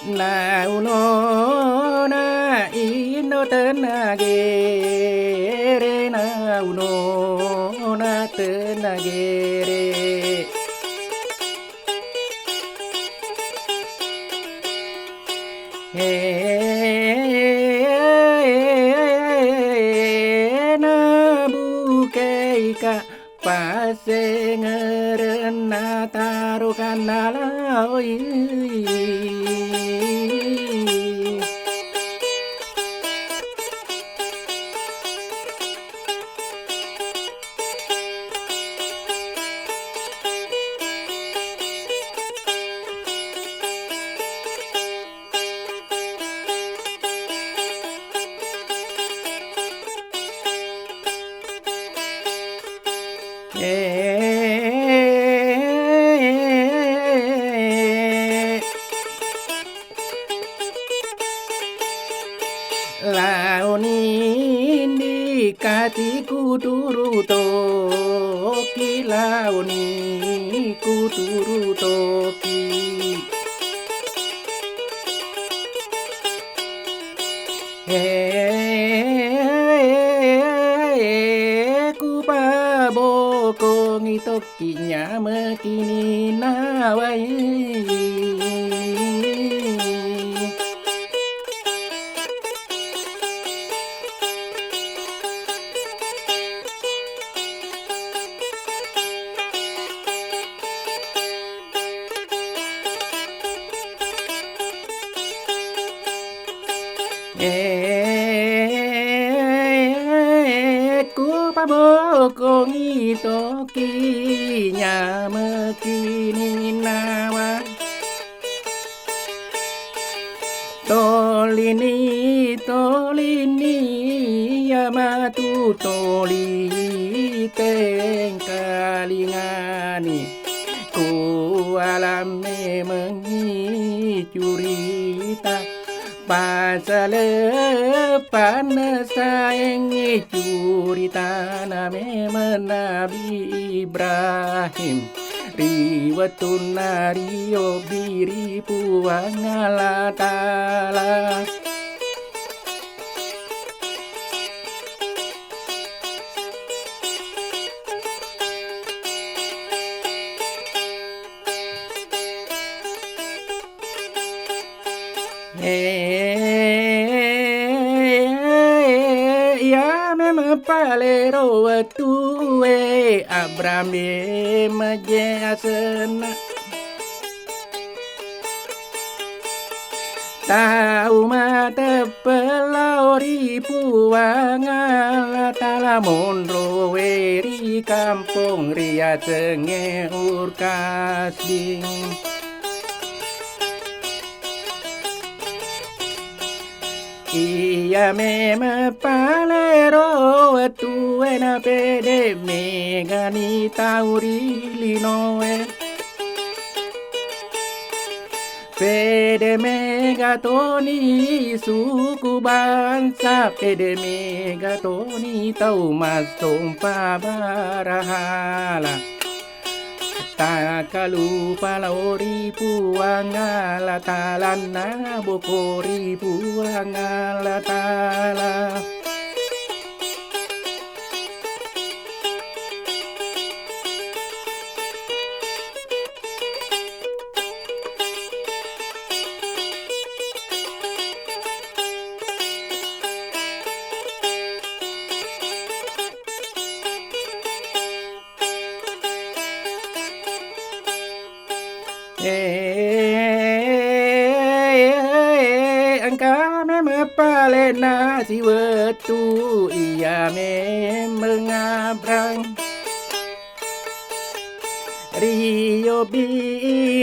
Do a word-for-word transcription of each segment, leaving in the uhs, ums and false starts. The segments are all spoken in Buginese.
Naunona Indo Tennagere, naunona Tennagere. Nabukeika passengerenna tarokanna laoi. Laoni ndi kati kuturu toki, laoni kuturu toki. Eh, kupabokongi tokki nyamekini nawai. Eh, kupabokongi toki nyamekini nawa. Tolini, tolini, iya matu toli tengkalingani. Kualam memengngi curita pasale pannesaengngi curitana memeng Nabi Ibrahim. Ri wettunna riobbi ri Puang Allah Ta'ala. Eh, iya memeng palero wettue Abraham e maje asenna. Tau mateppe lao ri Puang Allah Ta'ala, monroe ri kampong riasengnge Urkasbing. Iya memeng palero wettue na pede megani tau ri linoe. Pede mega toni suku bangsa, pede mega toni tau massompa barahala. Takkalupa lao ri Puang Allah Ta'ala, naboko ri Puang Allah Ta'ala. Eh, engka memeng palena siwettu iya memeng Abrang. Riobbi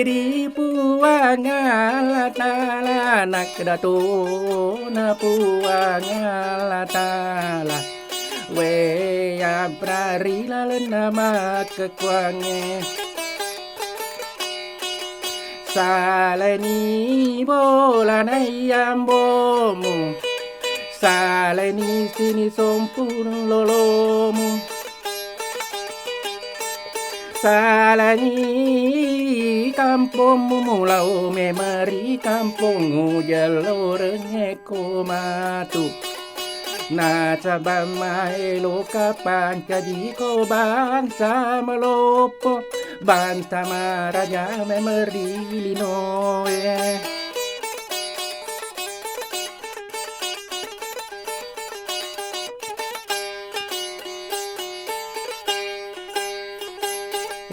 ri Puang Allah Ta'ala, nakkeda tona Puang Allah Ta'ala. We Abrang ri lalenna makkekkuangnge. Salaini bolana iyambomu, salaini sini sompung lolomu, salaini kampongmu, mulao memeng ri kampongmu, jelloreng eko matu. Nasaba maelo ka pancaji ko bangsa maloppo, bangsa maraja memeng ri linoe.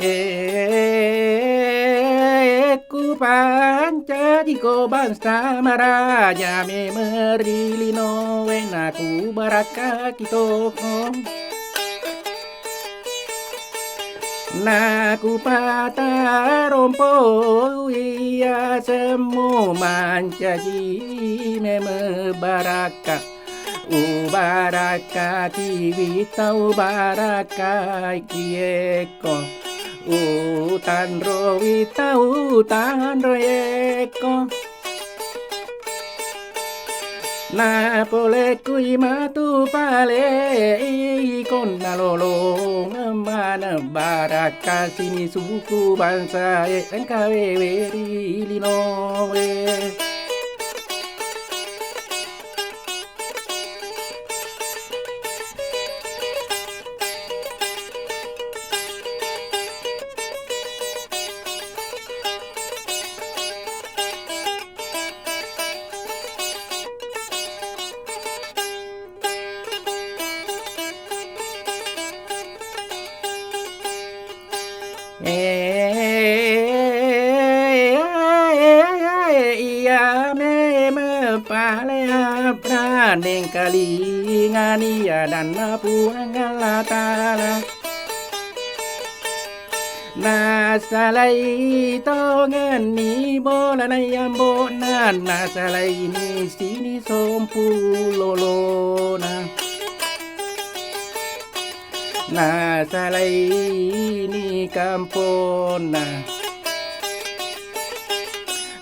Eh, ku pancaji ko bangsa maraja memeng ri linoe, naku barakkaki toko. Naku patarompo iya semmu mancaji memeng barakka. Ubarakkakiwi tau barakkaiki eko. Utanrowi tau tanro eko. Napole kui matu pale ikonna lolong maneng barakka sini suku bangsa e engka wewe ri linoe. Iya memeng pale abraneng kalingani adanna Puang Allah Ta'ala. Nasalai tongenni bolana yambo'na, nasalaini sini sompu lolona. Nasalaini kamponna.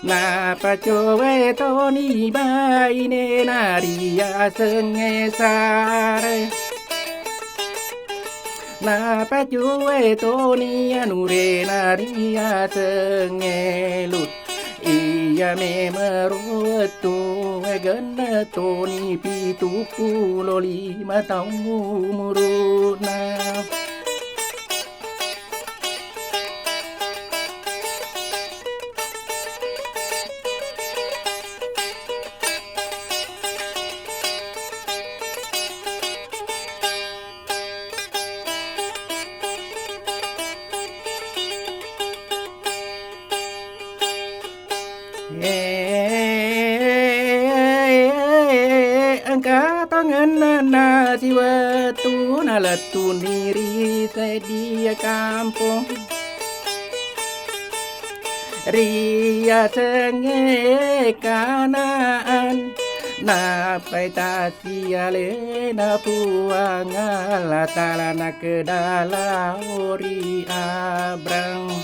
Napacowe toni bainena riasengnge Sare. Napacowe toni anurena riasengnge Lut. Iya memeng ro wettu e genne toni pitu pulo lima taung umuru'na. Engka tongenna nasiwettu nalettuni ri sedia kampong. Riasengnge Kanaan, nappai tasialena Puang Allah Ta'ala nakkeda lao ri Abrang.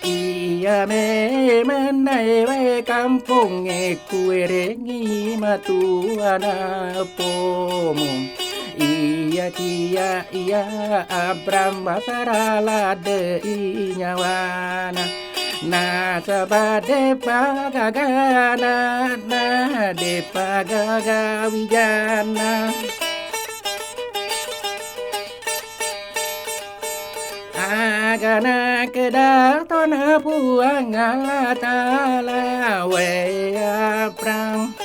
Iya memeng naewe kampongnge kuerengngi matu ana' eppomu. Iya cia iya Abram basara ladde'i nyawana. Nasaba de'pa gaga ana'na, de'pa gaga wijanna. Aga nakkeda tona Puang Allah Ta'ala, we Abrang,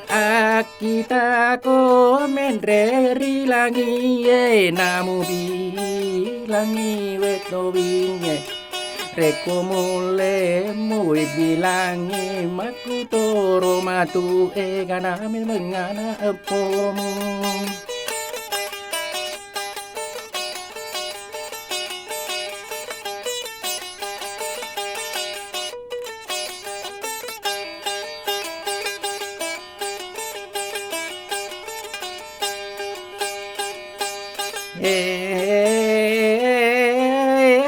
akkitako menre ri langie, namubilangi we tobingnge. Rekko mulle mubilangi makkutoro matu egana memeng ana' eppomu. Eh,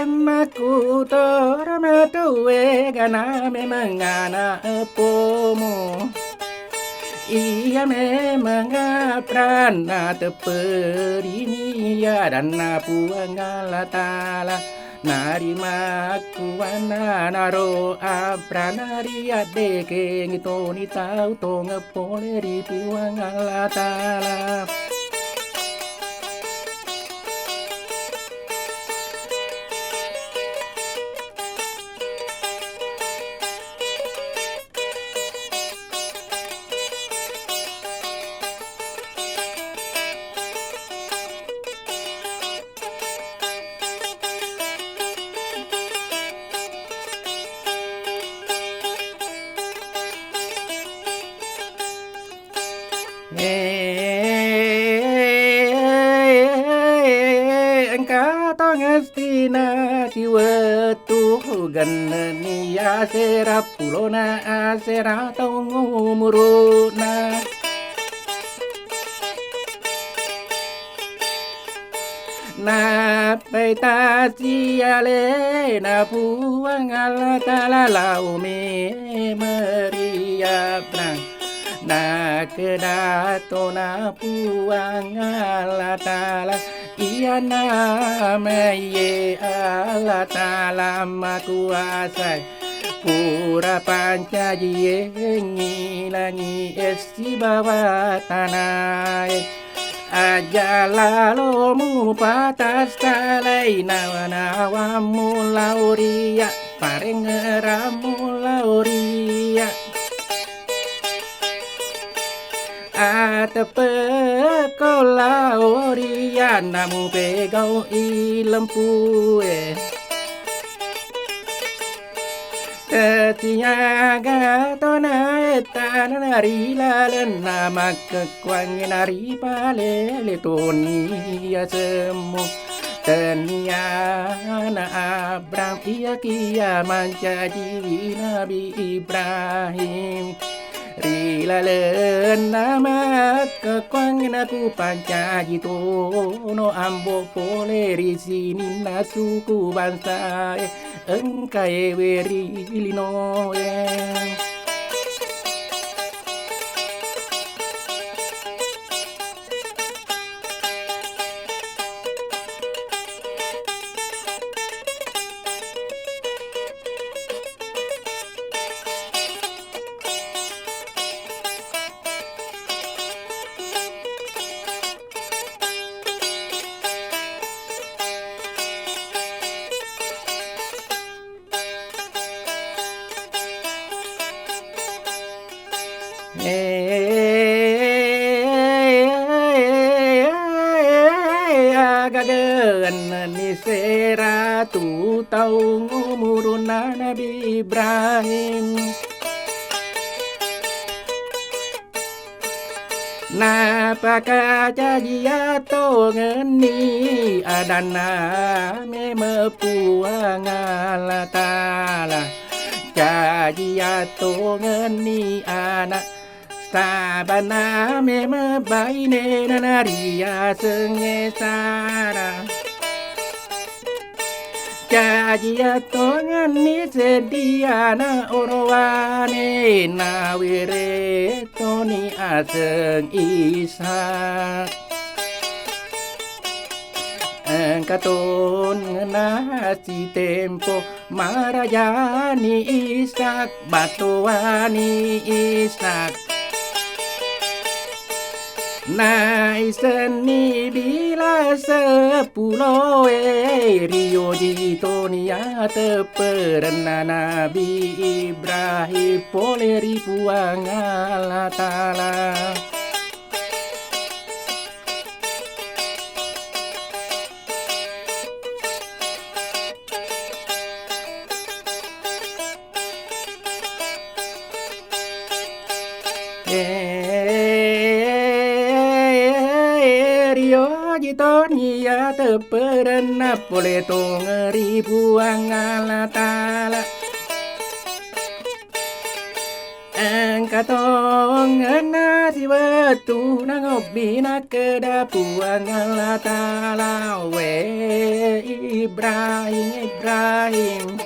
makkutoro matu egana memeng ana' eppomu. Iya memeng Abraham natepperini adanna Puang Allah Ta'ala. Narimakkuannanaro Abraham nariaddekengi toni tau tongeng pole ri Puang Allah Ta'ala. Engka tongeng sina siwettu genneni asera pulona asera taung umuru'na. Nappai tasialena Puang Allah Ta'ala lao memeng ri Abraham. Nakkeda tona Puang Allah Ta'ala, iyana maiye Allah Ta'ala makuasae, pura pancajiengngi langi e sibawa tanae. Aja lalo mupatassalai nawa-nawammu lao ria, parengngerammu lao ria. Ateppekko lao ria namupegau'i lempue. Tetiaga tona ettana ri lalenna makkekkuangnge naripalele toni asemmu. Teniana Abraham iyakiya mancaji Nabi Ibrahim. Ri lalenna makkekkuangnge nakupancaji tono ambo pole ri sininna suku bangsae. Engkae weri linoe. Agagenni seratu taung umurunna Nabi Ibrahim. Napakacaji attongenni adanna meme Puang Allah Ta'ala. Caji attongenni ana, sabana meme bainena nariasengnge Sara. Caji attongenni seddiana orowane, nawere toni aseng Ishak. Engka tonna sitempo marajani Ishak, batowani Ishak. Naisenni bila seppuloe, rioji toni atepperenna Nabi Ibrahim pole ri Puang Allah Ta'ala. Eh, rioji toni atepperenna pole tongeng ri Puang Allah Ta'ala. Engka tongenna siwettu nangobbi nakkeda Puang Allah Ta'ala, we Ibrahim, Ibrahim.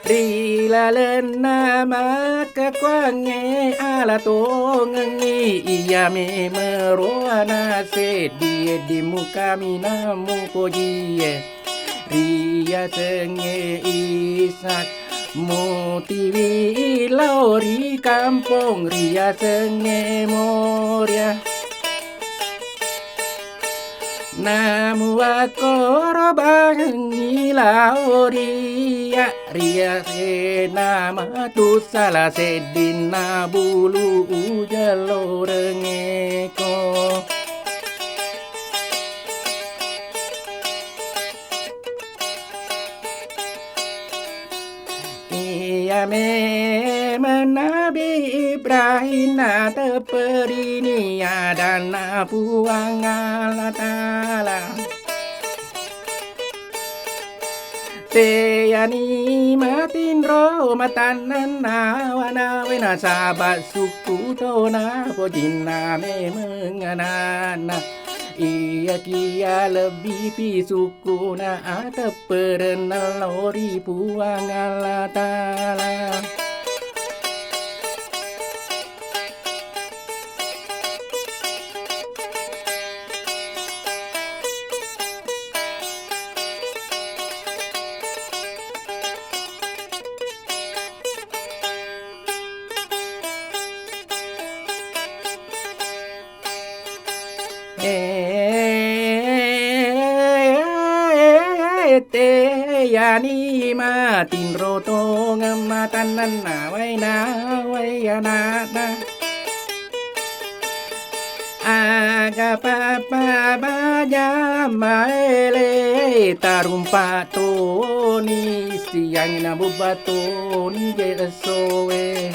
Ri Lalenna makkakuangnge ala tongengngi, iya memeng roana seddi eddi mukaminang mupojie. Riasengnge Ishak, mutiwi lao ri kampong riasengnge Moria. Namuakkorobangengngi lao ria, riasena matu sala seddinna bulu ujellorengngeko. Iya memeng Nabi Ibrahim natepperini adanna Puang Allah Ta'ala. Teyani matinro matannanna wanawe nasaba sukku tona pojinna memeng ana'na. Iyakiya lebbipi sukkuna atepperenna lao ri Puang Allah Ta'ala. Teyani matinro tongeng matannanna waina wai ana'na. Aga pappa baja maele tarumpa toni siang na bubba toni je essoe.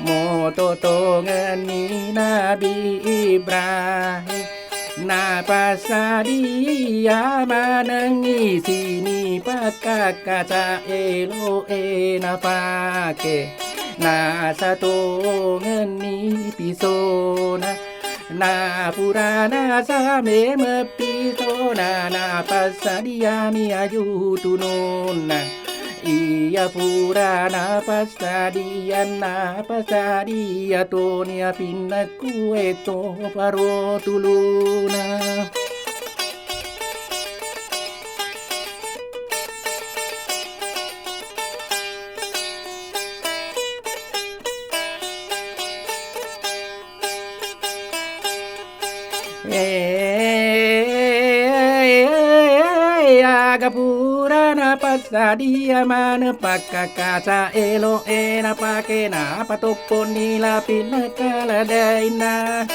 Moto tongenni Nabi Ibrahim napassadia manengngi sini pakkakkasa eloe napake. Nasatongenni pisona. Napurana same meppisona napassadiami aju tununna. Iya purana passadianna passadia toni apinnekku eto paro tuluna. Aga purana passadia maneng pakkakasa eloe napake napatopponni lapinna kaladainna.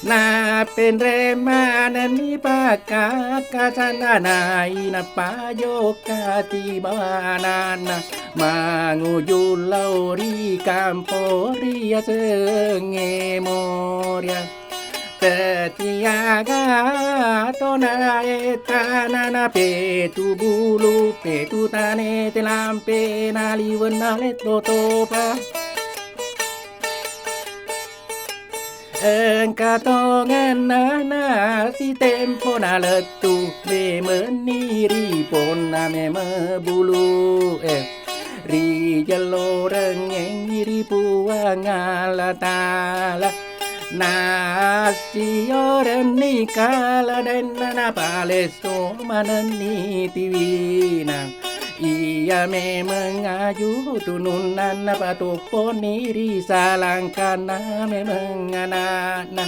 Napenre manenni pakkakkasana naina pajokka tiba ana'na manguju lao ri kampong riasengnge Moria. Tetiaga tona etana na petu bulu petu tane telampe naliwenna letto topa. Engka tongenna nasitempo nalettu memenni ri ponna meme bulu e. Ri jellorengeng ri Puang Allah Ta'ala. Nassiorenni kaladenna napalesso manenni tiwina. Iya memeng aju tununna napatopponi ri salangkanna memeng ana'na.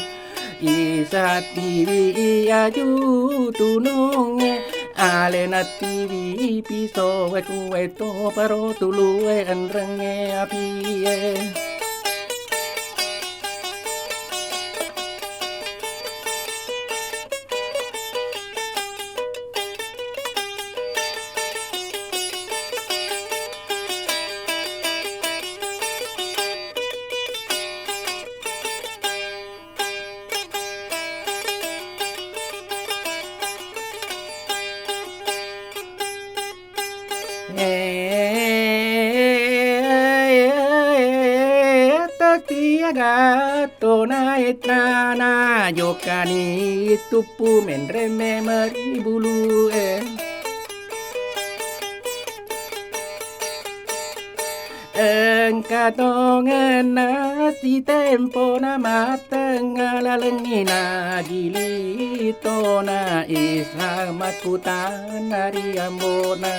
Isa tiwi aju tunungnge, alena tiwi pisowe kuwe to paro tulue enrengnge apie. Tatiaga tona etana jokani tuppu menre memeng ri bulu e. Engka tongenna sitempona mattengnga lalengngi nagili tona Islam makkutana ri ambo'na.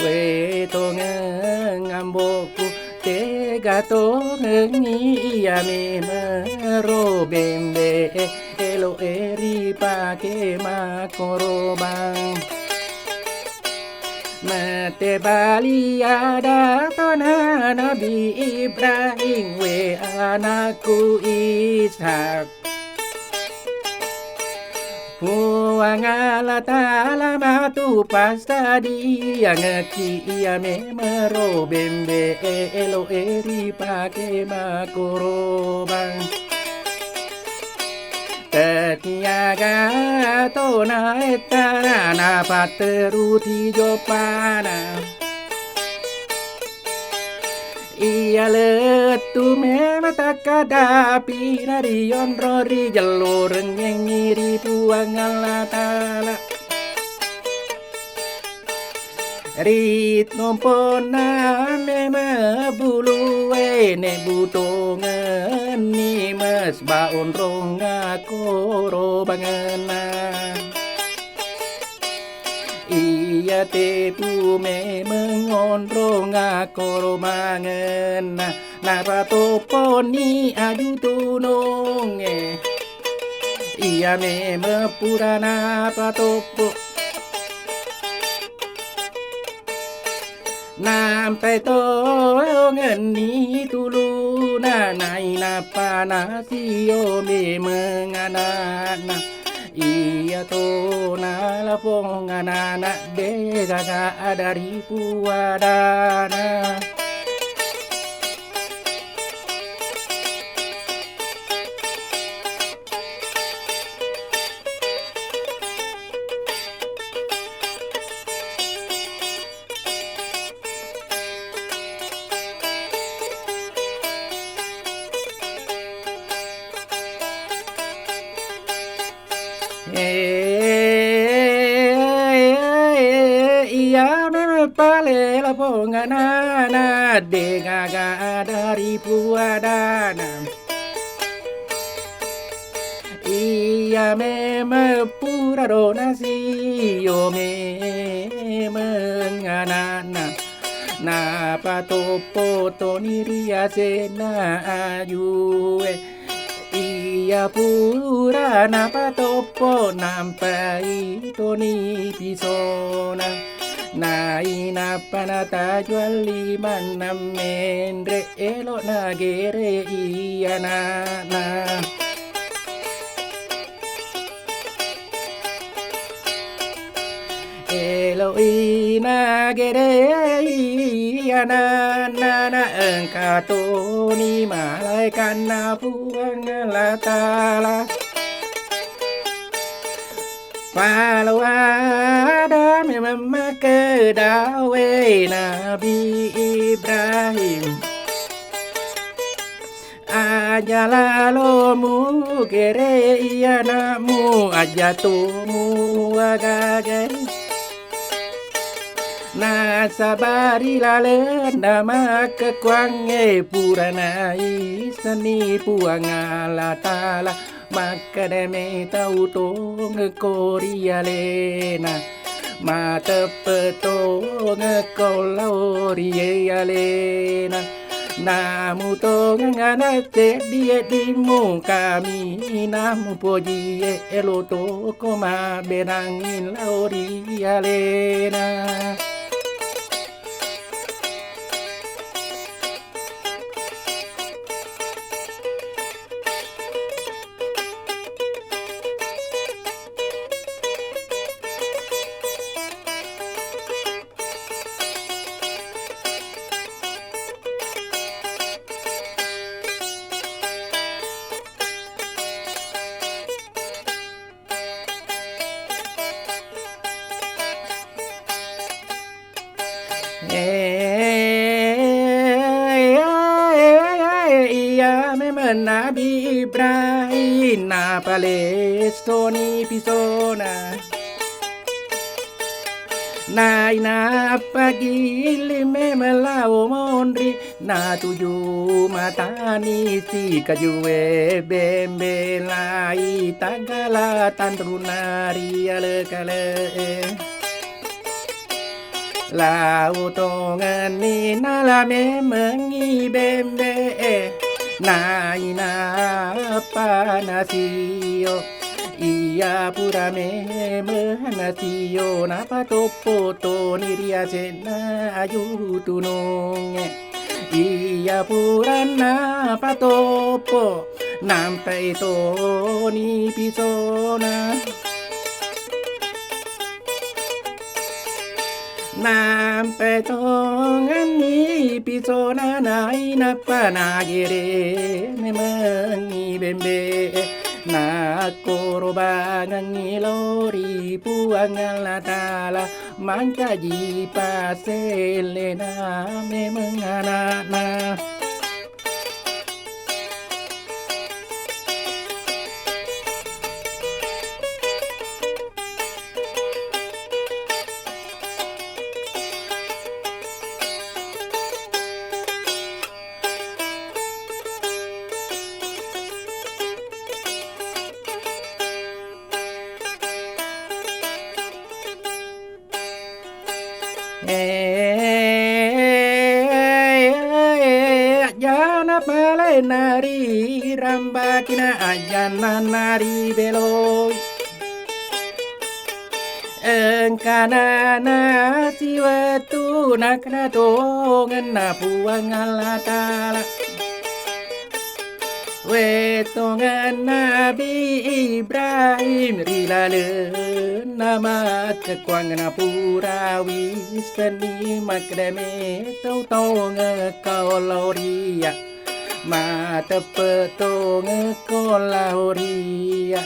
We tongeng ambo'ku, tega tongengngi iya memero bembe'e elo'e ripake makkorobang. Mate bali ada tona Nabi Ibrahim, we anakku Ishak. Puang Allah Ta'ala matu passadiangekki iya memero bembe'e elo'e ripake makkorobang. Tetiaga tona ettana napatteruti joppana. Iya lettu memang takkadapi narionro ri jellorengngengngi ri Puang Allah Ta'ala. Ri tomponna memang buluwe ne butongenni mesba onrong akkorobangenna. Iya tepu memeng onrong akkorobangenna, napatopponi aju tunungnge. Iya memeng pura napatoppo. Nampai tongenni tuluna, nainappa nasio memeng ana'na. Iya tona lapong ana'na, degaga ada ri puadana. Eh, iya memeng pale lapong ana'na, degaga ada ri puadana. Iya memeng puraro nasio memeng ana'na, napatoppo toni ri asenna ajue. Iya pura napatoppo nampai toni pisona. Nainappa natajuang limanna menre, elo'na gere i ana'na. Elo'i nagere i ana'na, naengka toni malaekanna Puang Allah Ta'ala. Palo ada memeng makkeda we Nabi Ibrahim, aja lalo mugere i ana'mu, aja to muagagai. Nasaba ri lalenna makkekkuangnge pura naissenni Puang Allah Ta'ala. Makkeda metau tongekko ri alena, mateppe tongekko lao ri alena. Namu tongeng ana seddi eddimu, kaminang mupojie, elo toko mabbenangi lao ri alena. Iya memeng Nabi Ibrahim napalestoni pisona. Nainappa gilling memeng lao monri, natuju matani sikajue bembe lai taggala tanruna ri ale-kale'e. Lao tongenni nala memengngi bembe'e, nainappa nasio. Iya pura memeng nasio napatoppo toni ri ase'na aju tunungnge. Iya pura napatoppo nampai toni pisona. Nampe tongenni pisona nainappa nagere memengngi bembe. Nakkorobangengngi lao ri Puang Allah Ta'ala, mancaji pasellena memeng ana'na. Ajana palena ri rambakina, ajana nari beloi. Engkana nasi wettu nakna tongenna Puang Allah Ta'ala. Wettongenna Nabi Ibrahim ri lalenna makkekkuang napura wissenni makkeda metau tongekko lao ria, mateppe tongekko lao ria.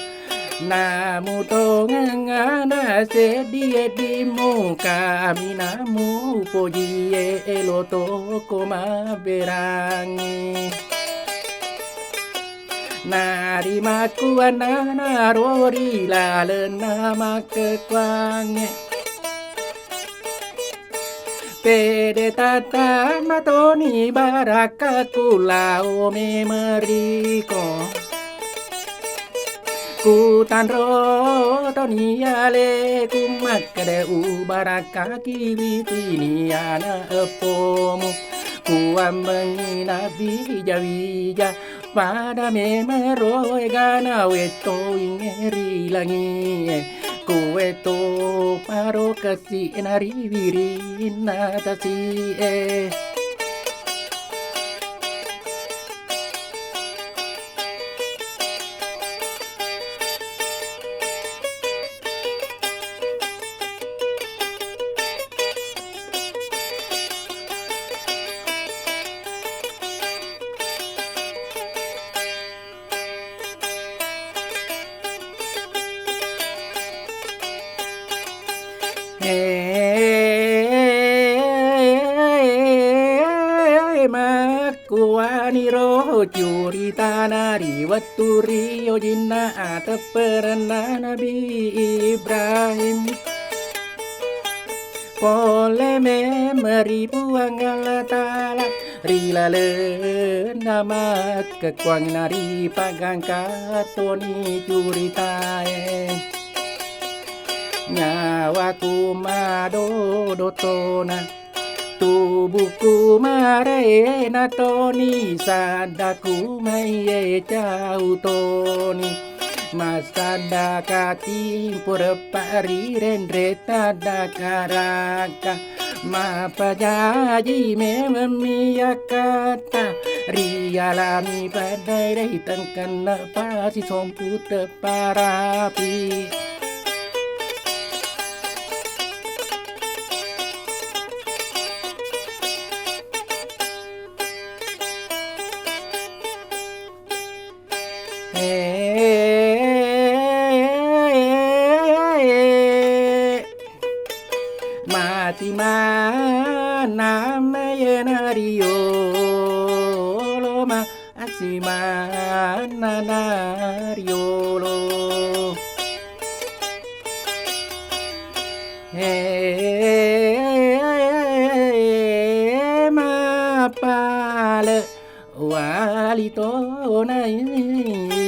Namu tongeng ana seddi eddimu, kaminamu pojie elo toko mabberangi. Narimakkuannanaro ri lalenna makkekkuangnge. Pede tatta matoni barakkaku lao memeriko. Kutanro toni aleku makkeda ubarakkaki witini ana eppomu. Kuammengi nabija-wija. Pada memero egana wetto inge ri langie, ku wetto paro kesi na ri wirinna tasie. He, makkuaniro curitana ri wettu ri ojinna atepperenna Nabi Ibrahim. Pole memeng ri Puang Allah Ta'ala, ri lalenna makkekkuang naripagangka toni curitae. Nyawaku madodo tona, tubuku maraena toni, saddaku maie cau toni. Masadda katimpu reppa ri renre tadda karaka. Mapajaji mememmi akkata, ri alami paddaerei tengkenna pasi sompu tepparapi. Mati manna mayena riolo, ma asi manna na riolo. Oh, nah, ini.